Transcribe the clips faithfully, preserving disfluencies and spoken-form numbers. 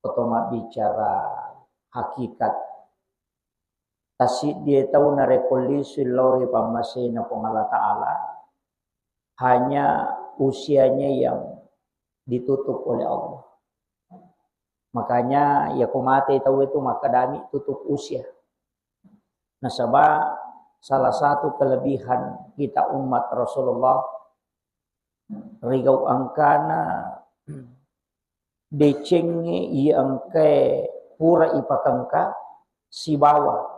Oto mabbicara hakikat, tasiddie tau narekko lisu lao ri pammasena Puang Allah Ta'ala, hanya usianya yang ditutup oleh Allah. Makanya, ya ko mate tau itu makkedami tutup usia. Nasaba salah satu kelebihan kita umat Rasulullah, rigau engkana decengnge iya engkae pura ipakengka sibawa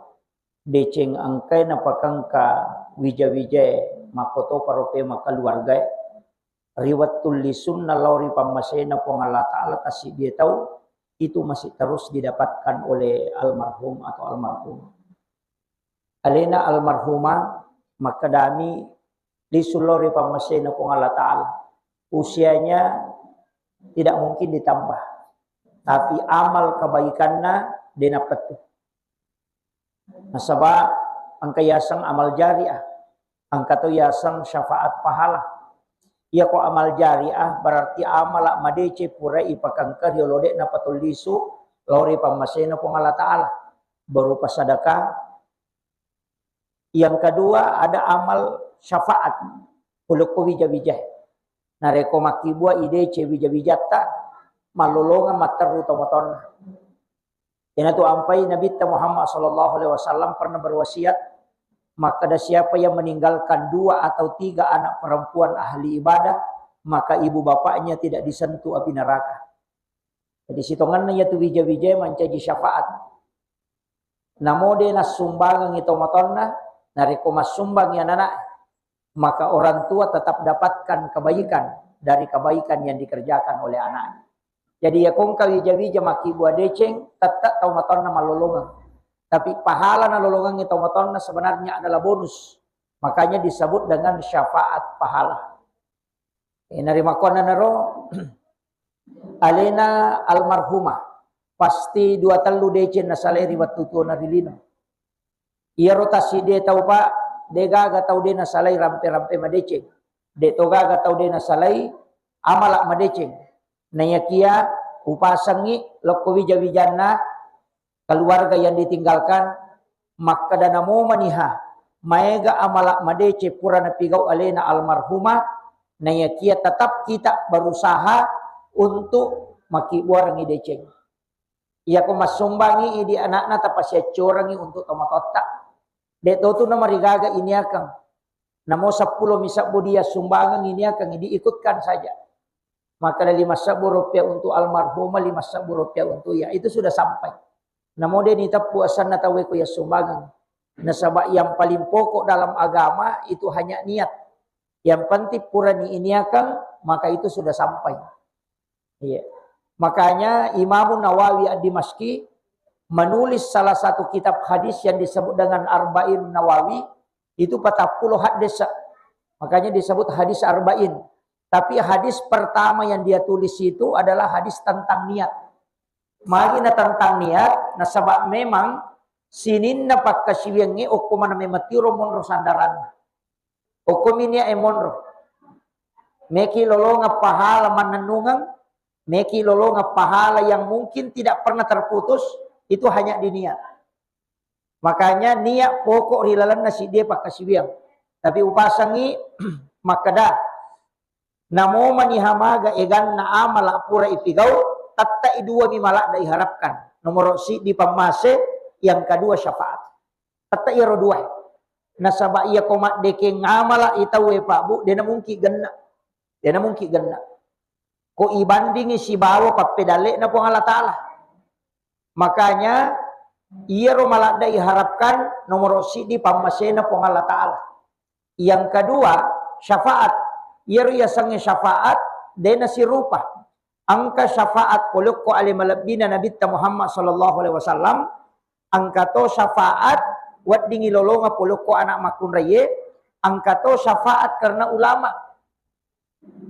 deceng engkae napakengka wija-wijae makkotoparo pe makkaluargae, ri wettu lisunna lao ri pammasena Puang Allah Ta'ala tasiddie tau, itu masih terus didapatkan oleh almarhum atau almarhum. Alena almarhumah makkedami lisu lao ri pammasena Puang Allah Ta'ala. Usianya tidak mungkin ditambah, tapi amal kebaikanna de napettu. Nasaba engka yaseng amal jariah, engka to yaseng syafaat pahala. Iya ko amal jariah berarti amala madeceng pura ipakengka riolo de napatullisu lao ri pammasena Puang Allah Ta'ala, berupa sedekah. Yang kedua, ada amal syafaat, polokko wija-wijae. Narekko makkibua ideceng wija-wijatta, mallolongeng matteru tomatoanna. Iyanatu ampai Nabitta Muhammad sallallahu alaihi wasallam pernah berwasiat, makkeda, siapa yang meninggalkan dua atau tiga anak perempuan ahli ibadah, maka ibu bapaknya tidak disentuh api neraka. Jadi sitongenna iyatu wija-wijae mancaji syafaat. Namo de nassumbangengngi tomatoanna, narekko massumbangngi anana'e, maka orang tua tetap dapatkan kebaikan dari kebaikan yang dikerjakan oleh anaknya. Jadi, iya ko engka wija-wija makkibua deceng, tette tomatoanna mallolongeng. Tapi pahala nalolongengngi tomatoanna sebenarnya adalah bonus. Makanya disebut dengan syafaat pahala. Eh, narimakkuannanaro, alena almarhumah pasti dua tellu deceng nasalai ri wettu tuona ri lino. Iyaro tasiddie tau, Pak, de gaga tau de nasalai rampe-rampe madeceng. De to gaga tau de nasalai amala madeceng. Naiyakia upasengngi lokko wija-wijanna keluarga yang ditinggalkan, makkeda namo maniha maega amala madeceng pura napigau alena almarhumah, naiyakia tetap kita berusaha untuk makkibbuarengngi deceng. Iyako massumbangngi idi anakna, tapasiaccorengngi untuk tomatoatta. De totu namarigaga iniakeng. Namo seppulo mi sebbu dia sumbangan iniakeng, diikutkan saja. Makkeda lima sebbu rupiah untuk almarhumah, lima sebbu rupiah untuk iya. Itu sudah sampai. Namo de niteppu asenna tauwe ko iya sumbangan. Nasaba yang paling pokok dalam agama itu hanya niat. Yang penting purani iniakeng, maka itu sudah sampai. Iya. Makanya Imamun Nawawi Ad-Dimashqi menulis salah satu kitab hadis yang disebut dengan Arba'in Nawawi, itu patappulo hadis. Makanya disebut hadis Arba'in. Tapi hadis pertama yang dia tulis itu adalah hadis tentang niat. Magi na tentang niat, nasaba memang sininna pakkasiwiangnge okko mana memang tiro monro sandaranna. Okkomi niat e monro. Meki lolongeng pahala mannennungeng, meki lolongeng pahala yang mungkin tidak pernah terputus, itu hanya di niat. Makanya niat pokok ri lalenna siddie pakkasiwiang. Tapi upasengngi makkeda, namo maniha maga eganna amala pura ipigau, tette'i dua mi maladde iharapkan. Nomoro siddi pammase, yang kedua syafaat. Tette iyaro dua. Nasaba iya ko maddekeng amala i tauwe, Pak, Bu, dena mungkin genna. Dena mungkin genna. Ko ibandingi sibawa pappedalle'na Puang Allah Ta'ala. Makanya, iyaro maladde iharapkan nomoro siddi pammasena Puang Allah Ta'ala. Yang kedua, syafaat. Iyaro yasengnge syafaat, dena sirupa. Engka syafaat polokko ale malebbina Nabitta Muhammad sallallahu alaihi wasallam, engka to syafaat weddingi lolonga polokko anak makkunraie, engka to syafaat karena ulama,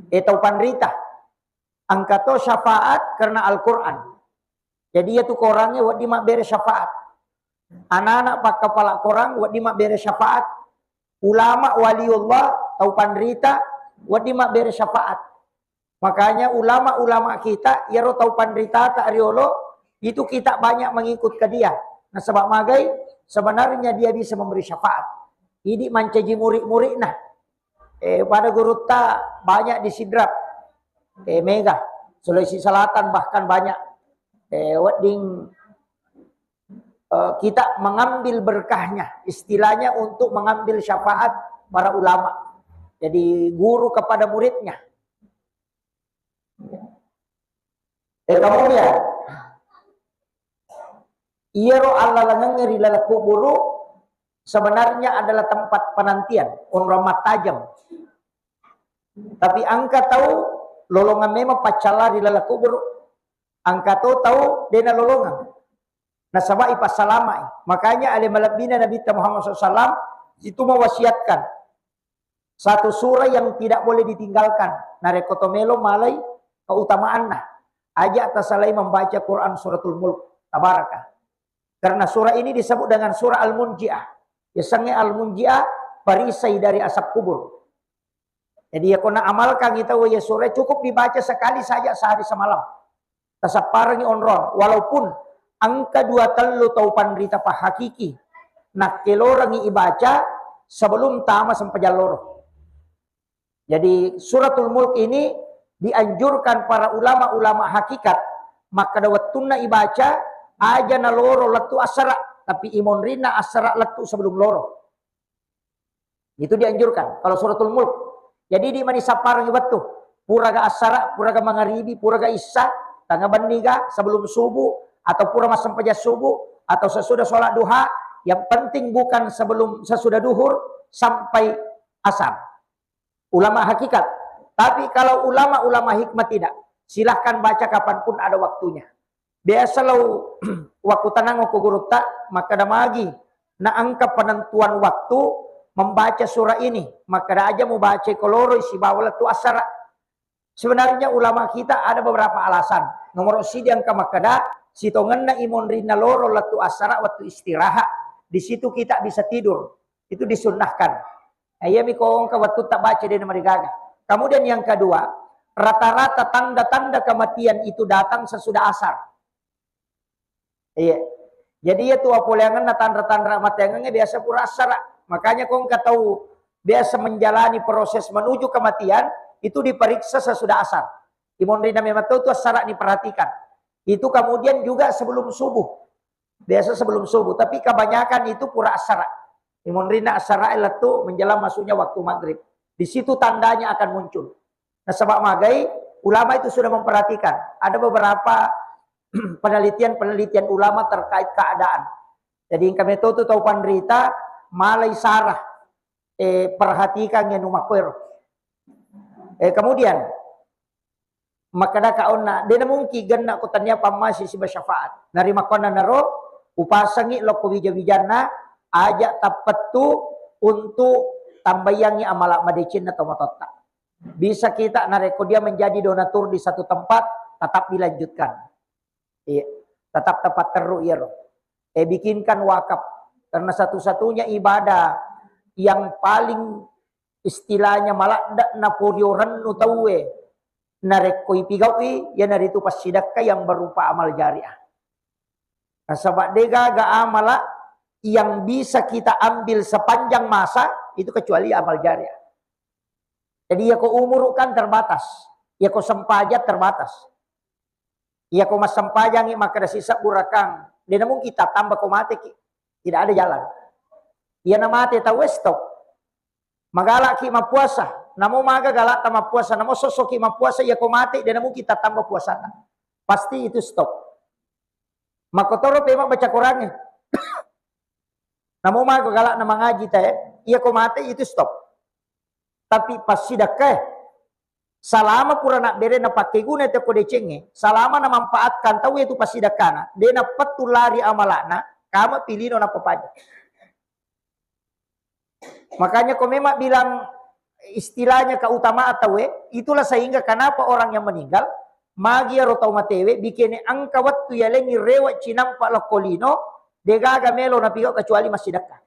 e tau panrita, engka to syafaat karena Al-Quran. Jadi iyatu korangnge wedding mabbere syafaat. Anak-anak pakkapala korang wedding mabbere syafaat. Ulama waliullah, tau panrita, wedding mabbere syafaat. Makanya ulama-ulama kita, iyaro tau panritata riolo, Itu kita banyak mengikut ke dia. Nasaba magai, sebenarnya dia bisa memberi syafaat. Idi mancaji murid-muridna. Eh, pada gurutta banyak di Sidrap. Eh, Mega, Sulawesi Selatan bahkan banyak. Eh, wedding, eh, kita mengambil berkahnya, istilahnya untuk mengambil syafaat para ulama. Jadi guru kepada muridnya. Eh, kemudian, iyaro allalengengnge ri laleng kuburu sebenarnya adalah tempat penantian, onrong mattajeng. Tapi engka tau lolongeng memang paccalla ri laleng kuburu. Engka to tau de' nalolongeng. Nasaba ipassalama'i. Makanya ale malebbina Nabitta Muhammad sallallahu alaihi wasallam itu mewasiatkan satu surah yang tidak boleh ditinggalkan. Narekko to melo malai keutamaanna, aja tasalai membaca Quran Suratul Mulk, Tabaraka. Karena surah ini disebut dengan surah Al-Munjiah. Yasengnge Al-Munjiah, perisai dari asap kubur. Jadi, ya, ko naamalkangngi tau ya surah, cukup dibaca sekali saja sehari semalam. Tasapparengngi onrong, walaupun engka dua tellu tau panrita pahakiki, nakkelorengngi ibaca sebelum tama sempajang loro. Jadi, Suratul Mulk ini dianjurkan para ulama-ulama hakikat, makkeda wettunna ibaca, aja naloro lettu assara, tapi imonrinna assara lettu sebelum loro. Itu dianjurkan kalau Suratul Mulk. Jadi, di mani sapparengngi wettu, puraga assara, puraga mangaribi, puraga issa, tanga benniga, sebelum subuh, atau pura massempajang subuh, atau sesudah sholat duha, yang penting bukan sebelum, sesudah duhur sampai asar. Ulama hakikat. Tapi kalau ulama-ulama hikmah tidak, silahkan baca kapanpun ada waktunya. Biasa lau wakkutanang ko gurutta, makkeda magi na engka penentuan waktu membaca surah ini, makkeda aja mubaca ko loroi sibawa lettu assara. Sebenarnya ulama kita ada beberapa alasan. Nomor sidi engka makkeda, sitongenna imonrinna loro lettu assara waktu istirahat. Di situ kita bisa tidur. Itu disunnahkan. Nah, iya mi ko engka wettu tabaca de' namarigaga. Kemudian yang kedua, rata-rata tanda-tanda kematian itu datang sesudah asar. Iya. Jadi, iya tu apoleangenna tanra-tanra mateangengnge biasa pura assara. Makanya ko engka tau biasa menjalani proses menuju kematian, itu diperiksa sesudah asar. Imonrinna memang tau tu assara diperhatikan. Itu kemudian juga sebelum subuh. Biasa sebelum subuh, tapi kebanyakan itu pura assara. Imonrinna assara lettu menjelang masuknya waktu maghrib. Di situ tandanya akan muncul. Nasaba magai, ulama itu sudah memperhatikan. Ada beberapa penelitian-penelitian ulama terkait keadaan. Jadi, engka metode tau panrita malai sarah, eh, perhatikan yang numakkuero. Eh, kemudian, makkedaka onna, de' namungki genna ko tania pammase siba syafaat. Narimakkuannanaro, upasengngi lokko wija-wijanna, aja tappettu untuk tambaiangngi amala madecenna tomatoatta. Bisa kita narekko dia menjadi donatur di satu tempat, tetap dilanjutkan. Iya, tetap tepat teru iyaro. Eh, bikinkan wakaf. Karena satu-satunya ibadah yang paling istilahnya maladde' napuriorennu tauwe narekko ipigau'i, iyanaritu passidekka yang berupa amal jariah. Nasaba de'gaga amala yang bisa kita ambil sepanjang masa itu kecuali amal jariah. Jadi, iya ko umuru kan terbatas, iya ko sempajang terbatas. Iya ko massempajangngi makkeda sisebbu rakang, de' namungki tattamba ko mateki. Tidak ada jalan. Iya na mate tauwe, stop. Magalaki mappuasa, namo maga galakta mappuasa, namo sossoki mappuasa, iya ko mate de' namungki tattamba puasata. Pasti itu stop. Makkotoro pema baca Qurangnge. Namo maga galakna mangaji tae, iya ko mate itu stop. Tapi passidekkae, salama pura nabbere napakkeguna teko decengnge, salama namanfaatkan tau itu passidekkana, de' nappettu lari amalana, kama pilino nappapaja. Makanya ko memang bilang istilahnya keutamaan tauwe, itulah sehingga kenapa orang yang meninggal, magi iyaro tau matewe, bikene engka wettu yalengi rewe' cinampa lokko lino, de'gaga melo napigau kecuali massidekka.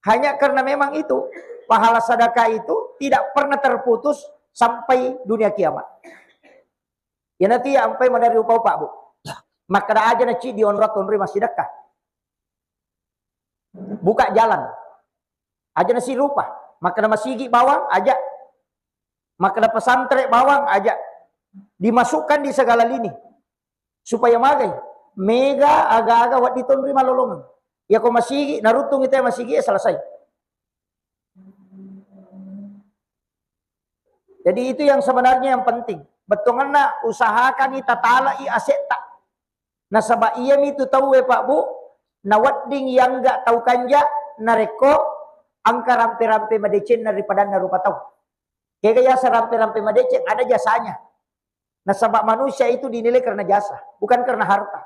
Hanya karena memang itu, pahala sedekah itu tidak pernah terputus sampai dunia kiamat. Iyanatu iya ampai madari upa-upa, Bu. Makkeda aja na ciddi onrong tonroi massidekka. Buka jalan. Aja na sirupa. Makkeda masigi bawang, aja. Makkeda pesantren bawang, aja. Dimasukkan di segala lini. Supaya magai. Mega aga-aga wedding tonroi malolongeng. Yako masigi, naruttungi te masigi, eh, selesai. Jadi itu yang sebenarnya yang penting. Bettuanna usahakan tatalai ase'ta. Nasaba iyami tu tauwe, Pak Bu, nawedding yangga tau kanja narekko engka rampe-rampe madecenna ri padanna rupa tau. Kega yaseng rampe-rampe madeceng, ada jasanya. Nasaba manusia itu dinilai karena jasa, bukan karena harta.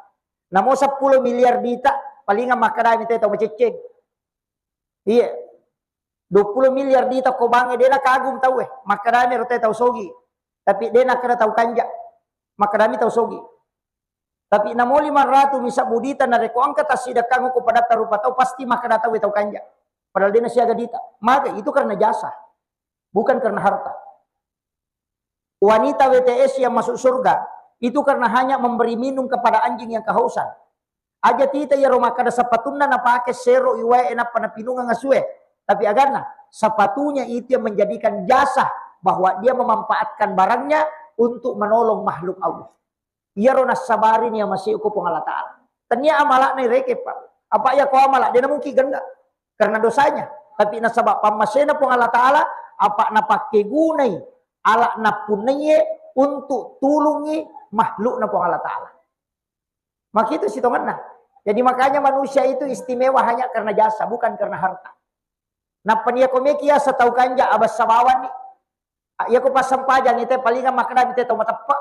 Namo seppulo miliar dita, palingang makkedami te tau macecceng. Iya. Dua puluh miliar dita ko bank e, de nakagum tauwe. Makkedami ro te tau sogi. Tapi de nakkeda tau kanja. Makkedami tau sogi. Tapi namo lima ratu mi sabbu dita, narekko engka tassidekkang ko padatta rupa tau, pasti makkeda tauwe tau kanja. Padahal de nasiaga dita. Maka itu karena jasa, bukan karena harta. Wanita W T S yang masuk surga itu karena hanya memberi minum kepada anjing yang kehausan. Aja tita iyaro makkeda sepatunna napake sero iwae nappa napinungeng asue. Tapi aganna, sepatunya itu yang menjadikan jasa bahwa dia memanfaatkan barangnya untuk menolong makhluk Allah. Iyaro nassabarini amase'ku Puang Allah Ta'ala. Tania amala'na ireke, Pak. Apa iya ko amala', de namungkin genna karena dosanya. Tapi nasaba pammasena Puang Allah Ta'ala, apa napakkegunai ala nappunnaiye untuk tulungi makhlukna Puang Allah Ta'ala. Makitu sitongenna. Jadi makanya manusia itu istimewa hanya karena jasa, bukan karena harta. Nappa nia ko meki yaseng tau kanja, abessa bawanni. Ah, iya ko passempajang ite palingang makkedami te tau mateppe.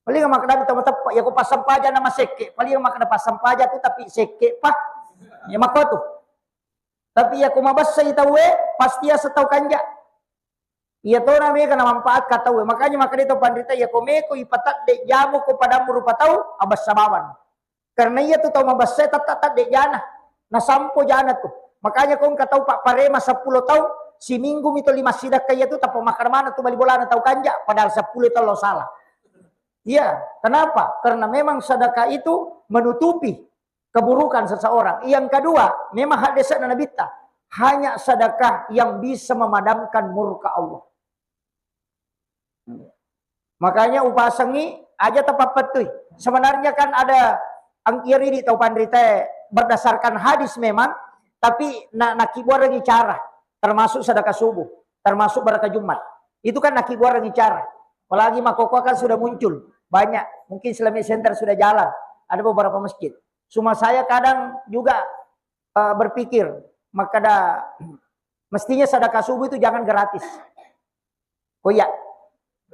Palingang makkedami tau mateppe. Iya ko passempajang na masekke, palingang makkeda passempajang tu tapi sekke pa. Ya makko tu. Tapi iya ko mabessai tauwe, pasti yaseng tau kanja. Iya tona mega namanfaatkan tauwe. Makanya makkeda tau panrita, iya ko meko ipatadde jamu ko padammu rupa tau, abessa bawang. Karena iya tu tau mabessa tette tadde jana. Nasampo jana tu. Makanya ko engka tau papparema seppulo taung, siminggu mi toli massidekka iya tu, tappa makkeda maneng tu bali bolana tau kanja, padahal seppulo taung lao sala. Iya, kenapa? Karena memang sedekah itu menutupi keburukan seseorang. Yang kedua, memang hadisnya Nabitta, hanya sedekah yang bisa memadamkan murka Allah. Makanya upasengi aja tapappettui. Sebenarnya kan ada ang-, iya ridi tau panrita berdasarkan hadis memang, tapi na-, nakibuarengi cara, termasuk sedekah subuh, termasuk berkah Jumat. Itu kan nakibuarengi cara. Apalagi makkokkoe kan sudah muncul banyak, mungkin Islamic Center sudah jalan, ada beberapa masjid. Cuma saya kadang juga, eh, berpikir, makkeda mestinya sedekah subuh itu jangan gratis. Oh iya,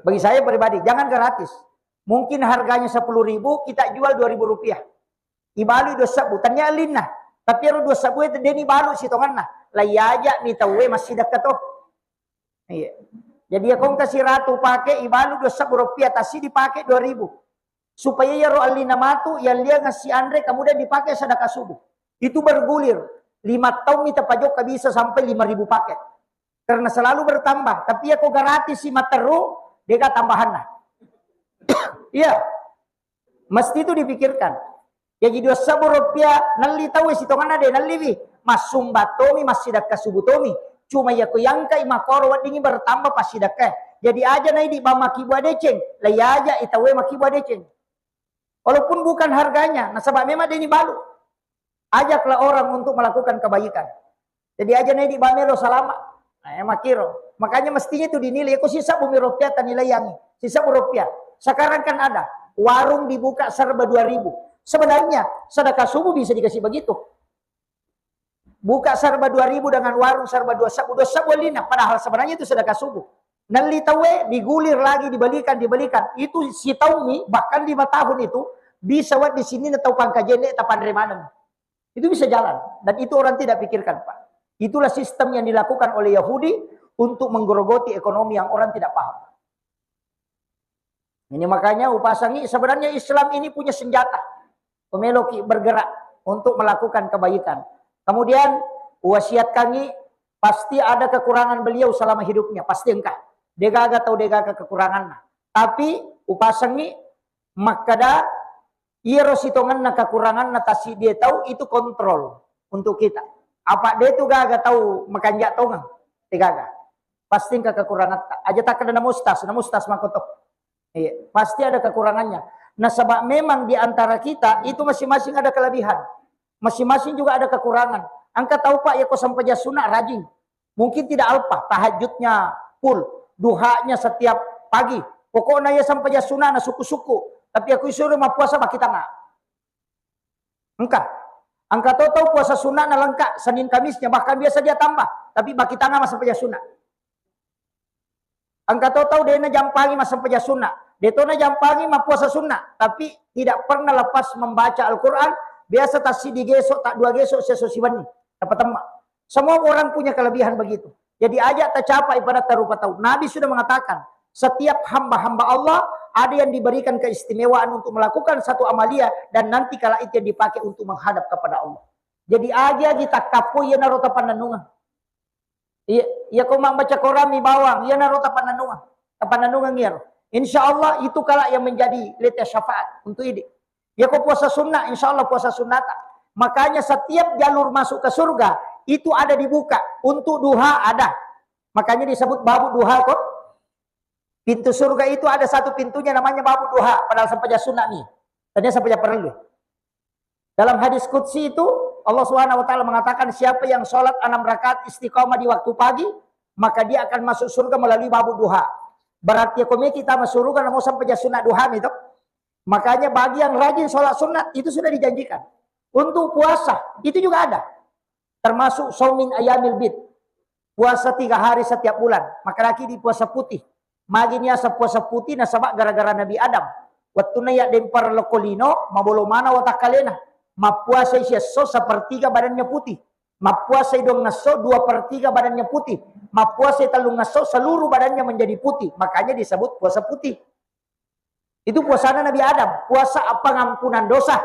bagi saya pribadi, jangan gratis. Mungkin harganya sepuluh ribu, kita jual dua ribu rupiah. Ibalu dua sebbu, tania ellinna. Tapi ero dua sebbu itu deni balu sitongenna. Lai aja mi tauwe massidekka to. Iya. Jadi ya kongka siratu pake, ibalu dua sebbu rupiah, tasi dipake dua ribu. Supaya iyaro allinna matu, yalliang sianre, kemudian dipakai sedekah subuh. Itu bergulir. Lima tahun mita pajokka bisa sampai lima ribu paket. Karena selalu bertambah. Tapi ya ko gratis si matteru, dega tambahanna. Iya. Mesti itu dipikirkan. Jadi dua sebbu rupiah nelli tau sitonganna de nelliwi. Massumba tomi, massidekka subuh tomi. Cuma ya ko yangkai makoro weddingi bertambah passidekka. Jadi aja naidi bang makibuah deceng, lai aja itawe makibuah deceng. Walaupun bukan harganya, nasaba memang deni balu. Ajaklah orang untuk melakukan kebaikan. Jadi aja naidi bamelo salama. Nah, ya makiro. Makanya mestinya itu dinilai. Ko sisebbu mi rupiah tanilaiangi. Sisebbu rupiah. Sekarang kan ada warung dibuka serba dua ribu. Sebenarnya sedekah subuh bisa dikasih begitu. Buka serba dua ribu dengan warung serba dua sebbu, dua sebbu lina. Padahal sebenarnya itu sedekah subuh. Nelli tauwe, digulir lagi, dibalikan, dibalikan. Itu sitaumi, bahkan lima tahun itu, bisa wat di sini tau pangkajene tapanre maneng. Itu bisa jalan. Dan itu orang tidak pikirkan, Pak. Itulah sistem yang dilakukan oleh Yahudi untuk menggerogoti ekonomi yang orang tidak paham. Ini makanya upasangi, sebenarnya Islam ini punya senjata. Pemeloki bergerak untuk melakukan kebaikan. Kemudian wasiatkangi pasti ada kekurangan beliau selama hidupnya, pasti engka. Degaga tau degaga kekuranganna. Tapi upasangi makkada Iyaro sitongenna kekuranganna tassiddie tau itu kontrol untuk kita. Apa de tu gaga tau makanja tongeng, de gaga. Pasti engka kekurangatta. Aja takkeda namustas, namustas makoto. Iya, pasti ada kekurangannya. Nasaba memang di antara kita itu masing-masing ada kelebihan. Masing-masing juga ada kekurangan. Engka tau, Pak, ya ko sempajang sunat rajin. Mungkin tidak alpa, tahajudnya full, duhanya setiap pagi. Pokoknya ya sempajang sunat na suku-suku. Tapi aku disuruh mappuasa baki tanga. Engka. Engka to tau puasa sunat na lengkap, Senin Kamisnya, bahkan biasa dia tambah. Tapi baki tanga masa sempajang sunat. Engka to tau de najampangi massempajang sunna, de to najampangi mappuasa sunna, tapi tidak pernah lepas membaca Al-Quran, biasa tassiddi geso, tak dua geso, seso siwenni, dapat temma. Semua orang punya kelebihan begitu. Jadi aja tercapai pada tarupa tau. Nabi sudah mengatakan, setiap hamba-hamba Allah ada yang diberikan keistimewaan untuk melakukan satu amalia dan nanti kala itu yang dipakai untuk menghadap kepada Allah. Jadi agi-agi takkappo iyanaro tapannennungeng. Iya, iya ko mambaca Quran mi bawang, iyanaro tapannennungeng. Tapannennungeng iyaro. Insya Allah itu kala yang menjadi lete syafaat untuk idi. Ya ko puasa sunnah, insya Allah puasa sunnata. Makanya setiap jalur masuk ke surga itu ada dibuka. Untuk duha ada. Makanya disebut babu duha kok. Pintu surga itu ada satu pintunya namanya babu duha, padahal sempajang sunat nih. Tadinya sempajang perlu. Dalam hadis qudsi itu Allah Subhanahu wa taala mengatakan, siapa yang sholat enam rakaat istiqomah di waktu pagi, maka dia akan masuk surga melalui babu duha. Berarti ya kome kita masuk surga namo sempajang sunat duha itu. Makanya bagi yang rajin sholat sunat itu sudah dijanjikan. Untuk puasa itu juga ada. Termasuk saumin ayamil bid. Puasa tiga hari setiap bulan. Maka laki di puasa putih. Magi niasa puasa putih nasaba gara-gara Nabi Adam. Waktu na ya dempar lokolino, mabolo mana watakkalena. Mappuasa isi esso sepertiga badannya putih. Mappuasa idong ngesso dua per tiga badannya putih. Mappuasa telung ngesso seluruh badannya menjadi putih. Makanya disebut puasa putih. Itu puasana Nabi Adam, puasa pengampunan dosa.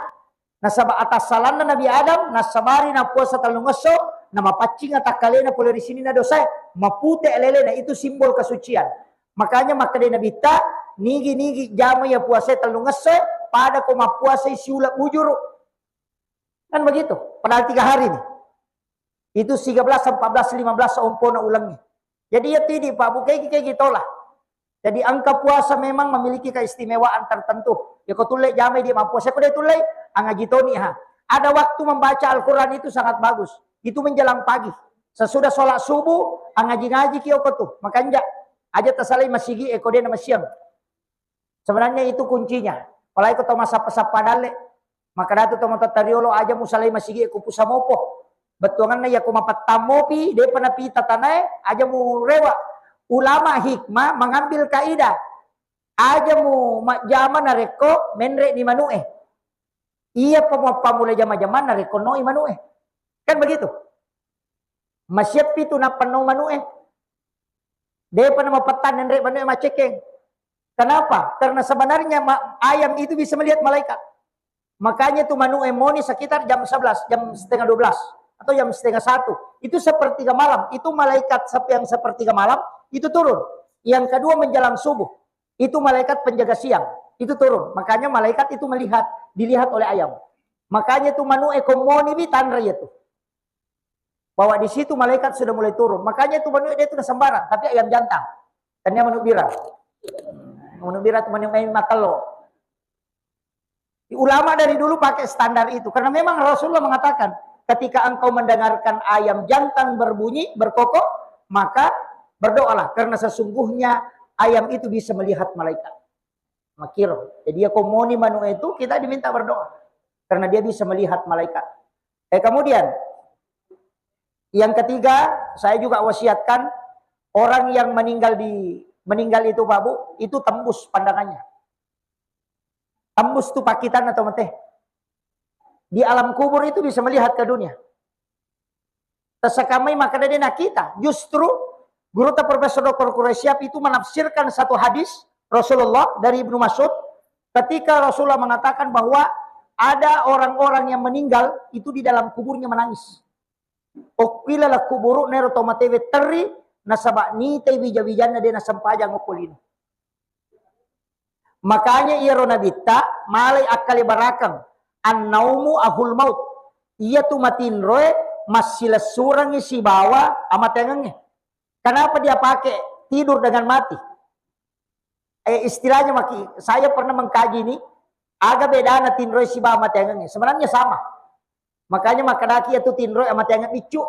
Nasaba atas salanna Nabi Adam, nasabari na puasa tellung esso, na mapaccing atakkalena pole ri sininna dosae, mapute lelena, itu simbol kesucian. Makanya makkeda Nabitta, nigi-nigi jama ya puasa tellung esso, pada ko mappuasa siula bujuru. Kan begitu, padahal tiga hari nih. Itu tiga belas, empat belas, lima belas ompona ulengngi. Jadi ya tidi Pak, bukaiki kayak gitolah. Jadi engka puasa memang memiliki keistimewaan tertentu. Ya ko tulle jamai dia mappuasa, ko dia tulle, angaji toni ha. Ada waktu membaca Al-Quran itu sangat bagus. Itu menjelang pagi. Sesudah sholat subuh, angaji-ngaji ki oko tu. Makanja, aja tasalai masigi eko dia nama siang. Sebenarnya itu kuncinya. Apalagi ko tau massappa-sappa dalle. Maka datu tau matattariolo aja musalai masigi ko pusa mopo. Bettuanganna ya ko mapettammopi, depa napita tanae, aja murewa. Ulama hikmah mengambil kaidah. Aja mu majjama narekko menre ni manu'e. Iya pemua pamula jama-jama narekko noi manu'e. Kan begitu? Masiappi tu nappenno manu'e. Depa na mapettan enre manu'e macekeng. Kenapa? Karena sebenarnya ma-, ayam itu bisa melihat malaikat. Makanya tu manu'e moni sekitar jam sebelas, jam setengah dua belas, atau jam setengah satu. Itu sepertiga malam. Itu malaikat sep-, yang sepertiga malam itu turun. Yang kedua menjelang subuh. Itu malaikat penjaga siang. Itu turun. Makanya malaikat itu melihat, dilihat oleh ayam. Makanya tu manu'e ko moni bi tanra ya tu. Bahwa di situ malaikat sudah mulai turun. Makanya itu manu'e dia itu udah sembarang, tapi ayam jantan. Tania manu'e bira. Manu'e bira tu manu'e main matello. Ulama dari dulu pakai standar itu. Karena memang Rasulullah mengatakan, ketika engkau mendengarkan ayam jantan berbunyi, berkokok, maka berdoalah. Karena sesungguhnya ayam itu bisa melihat malaikat. Makiro. Jadi ya ko moni manu'e itu kita diminta berdoa. Karena dia bisa melihat malaikat. Eh, kemudian yang ketiga, saya juga wasiatkan orang yang meninggal di, meninggal itu Pak Bu, itu tembus pandangannya. Tembus tu pakitan atau mete. Di alam kubur itu bisa melihat ke dunia. Tasakamai maka dari kita. Justru guru ta Profesor Doktor Quraisyah itu menafsirkan satu hadis Rasulullah dari Ibnu Mas'ud ketika Rasulullah mengatakan bahwa ada orang-orang yang meninggal itu di dalam kuburnya menangis. Okkilala kuburu nero to matewe terri nasaba nitai wija-wijanna de nasempajang okko lino. Makanya iyaro nabitta Malai akkalebarakeng, annaumu ahul maut. Iyatu matinroe massilessurengngi sibawa amateangengnge. Kenapa dia pakai tidur dengan mati? Eh, istilahnya maki, saya pernah mengkaji ini, aga bedana tinroe sibawa amateangengnge. Sebenarnya sama. Makanya makkedaki iyatu tinroe amateangeng biccu.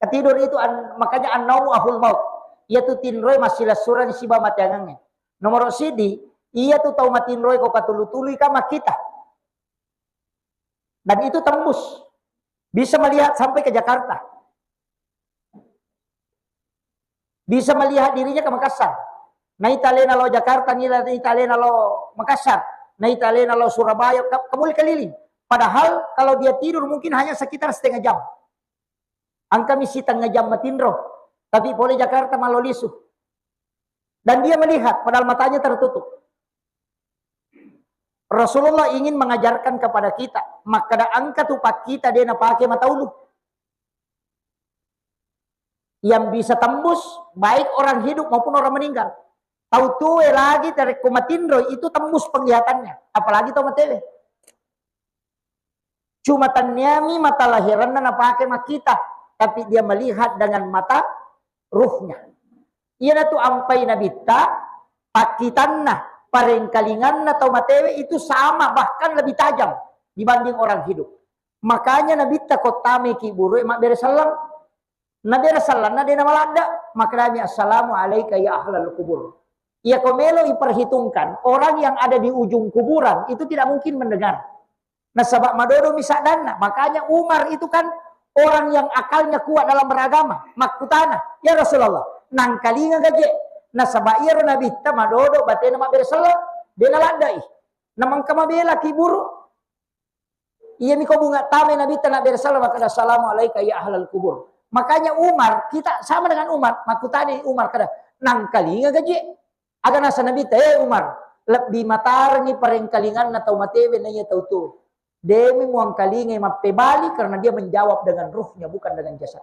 Ketidur itu an-, makanya annaumu ahul maut. Iyatu tinroe massilessureng sibawa amateangengnge. Nomor sidi, iyatu tau matinroe ko katulu-tului ka makkita. Dan itu tembus. Bisa melihat sampai ke Jakarta. Bisa melihat dirinya ke Makassar. Naita alena lao Jakarta, nila-, naita alena lao Makassar, naita alena lao Surabaya, ke-, kemuli keliling. Padahal kalau dia tidur mungkin hanya sekitar setengah jam. Engkami sitengah jam matinro, tapi pole Jakarta malo lisu. Dan dia melihat, padahal matanya tertutup. Rasulullah ingin mengajarkan kepada kita, makkeda engka tu pakkita de napake mataulu. Yang bisa tembus, baik orang hidup maupun orang meninggal. Tau tue lagi tarekko matinroi itu tembus penglihatannya, apalagi tau matewe. Cuma tanniami mata lahiranna napake makkita, tapi dia melihat dengan mata ruhnya. Iyanatu ampai Nabitta, pakkitanna, parengkalinganna tau matewe itu sama, bahkan lebih tajam dibanding orang hidup. Makanya Nabitta ko tamai kiburu'e mabbere selleng. Nabbere sellenna de namaladde, makkedami, "Assalamu alaika ya ahlal kubur." Iya ko melo iperhitungkan, orang yang ada di ujung kuburan itu tidak mungkin mendengar. Nasaba madodomi saddanna. Makanya Umar itu kan orang yang akalnya kuat dalam beragama. Makkutana, "Ya Rasulullah, nangkalinga gaje?" Nasaba iyaro Nabitta madodo batena mabbere selleng, de naladdai. Namengka mabela kiburu. Iyami ko bunga tamai Nabitta nabbere selleng makkeda, "Assalamu alaika ya ahlal kubur." Makanya Umar, kita sama dengan Umar, makkutani Umar kada, "Nangkalinga gaje?" Aga nasa Nabitta, "Eh Umar, lebbi matarengi parengkalinganna tau matewe naiya tau tuo. Demi muangkalingai mappebali karena dia menjawab dengan ruhnya, bukan dengan jasad."